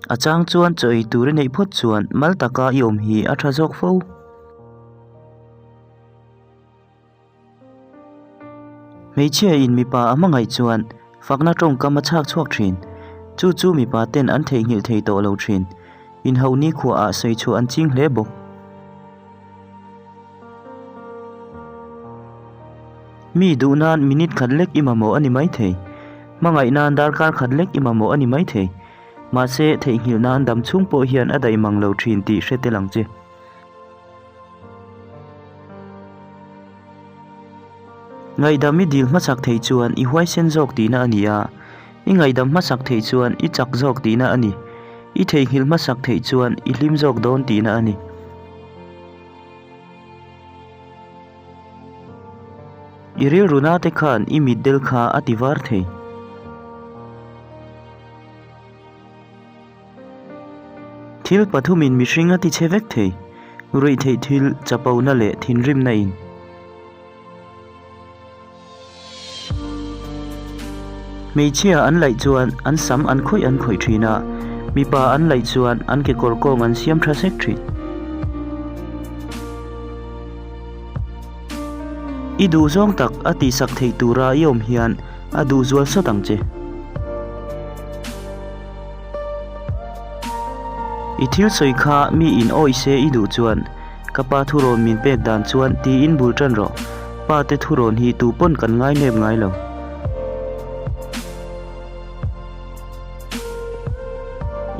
A chang chuan chaw ei tur i neih phawt chuan mal taka i awm hi a tha zawk fo. Hmeichhia in mipa a hmangaih chuan fakna tawngkam a chhak chhuak thin. Chu chu mipa ten an theihnghilh thei tawh lo thin. Inhauh nikhuaah sawi chhuah an ching hle bawk. Mi duh nan minute khat lek i mamawh a ni maithei. Hmangaih nan darkar khat lek i mamawh a ni maithei. Mahse, theihnghilh nan dam chhung pawh hian a daih mang lo thin tih hre tel ang che. Ngaihdam i dil hmasak theih chuan i huaisen zawk tihna a ni a, i ngaihdam hmasak theih chuan i chak zawk tihna a ni, i theihnghilh hmasak theih chuan i hlim zawk dawn tihna a ni. I rilru nate khan i mitdel kha a ti var thei. Thil pathumin mihring a ti chhe vek thei, ruihtheih thil, chapona leh thinrimna in. Hmeichhia an laih chuan an sam an khawih an khawih thin a, mipa an laih chuan an kekawr kawng an siam tha sek thin. I duh zawng tak a tihsak theih tura i awm hian a duh zual sawt ang che. I thil sawi kha mi in awih se i duh chuan ka pa thurawn min pek dan chuan tiin bul tan rawh. Pa te thurawn hi tu pawn kan ngai nep ngai lo.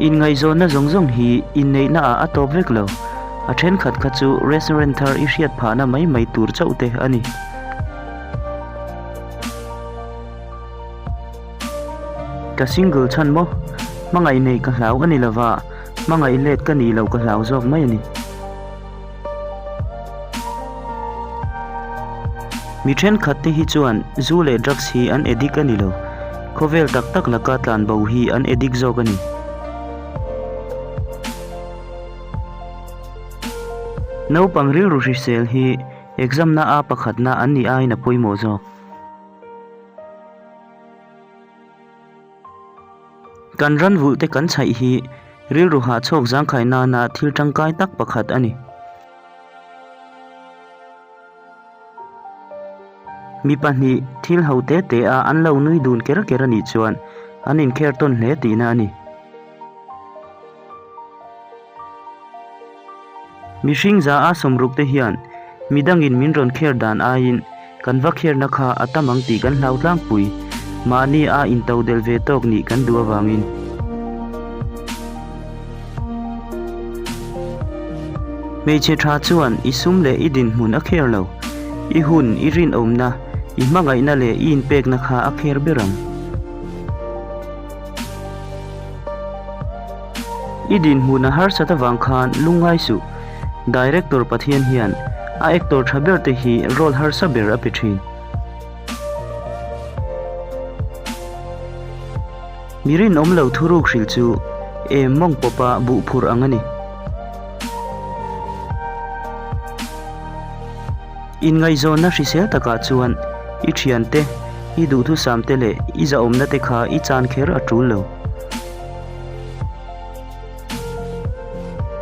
Inngaihzawnna zawng zawng hi inneihna ah a tawp vek lo. A thenkhat kha chu restaurant thar i hriat phahna mai mai tur chauh te a ni. Ka single chhan maw? Hmangaih nei ka hlau a ni lova, hmangaih let ka nih loh ka hlau zawk mai a ni. Mi thenkhat te hi chuan zu leh drugs hi an addict a ni lo, khawvel tak tak laka tlan bo hi an addict zawk a ni. Naupang rilru hrisel hi exam na a pakhatna an nih aiin a pawimawh zawk. Kan ran vulh te kan chhaih hi rilru hahchhawk zangkhai nana thil tangkai tak pakhat a ni. Mi pahnih thil ho te te a an lo nui dun ker ker a nih chuan an inkher tawn hle tihna a ni. Mihring za a sawmruk te hian midangin min rawn kher dan aiin kan va kherna kha a tam ang tih kan hlau tlangpui. Mahni a into del ve tawk nih kan duh avangin. Hmeichhe tha chuan i sum leh i dinhmun a kher lo. I hun, i rinawmna, i hmangaihna leh i inpekna kha a kher ber ang. I dinhmun a harsat avang khan lungngai suh. Director Pathian hian a actor tha ber te hi role harsa ber a pe thin. Mi rinawm lo thuruk hrilh chu em mawng pawpa buh phurh ang a ni. Inngaihzawnna hrisel takah chuan i thiante, i duhthusam te leh i zahawmna te kha i chan kher a tul lo.